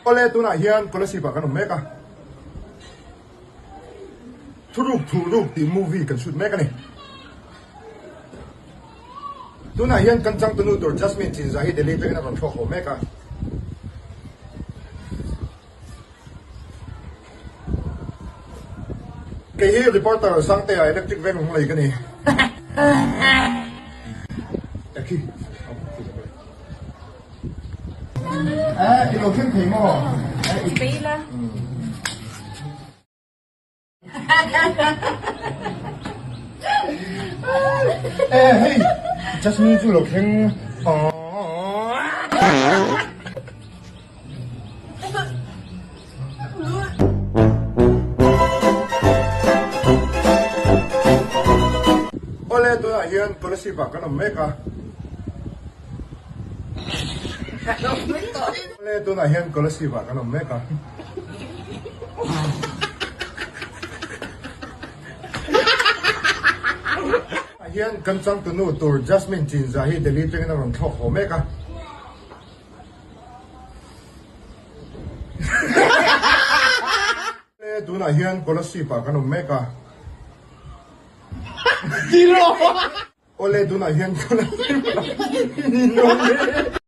Awle tunah hian Kolasib ah kan awm mek a, Thuruk Thuruk tih movie kan shoot mek a ni. Tunah hian kan changtunu tur Jasmine Chinzah hi Delhi atangin a rawn thlawk haw mek a. Kei hi reporter Sangtea Electric Veng Lunglei ka ni. Ekhi. Eh, i lo thleng thei maw? Eh, i Bei la. Eh, hei, Jasmine chu lo thleng. Awle tunah hian Kolasib ah kan awm mek a. Awle tunah hian Kolasib ah kan awm mek a. Ah hian kan changtunu tur Jasmine Chinzah hi Delhi atangin a rawn thlawk haw mek a. Tunah hian Kolasib ah kan awm mek a. Awle tunah hian Kolasib ah kan awm mek a.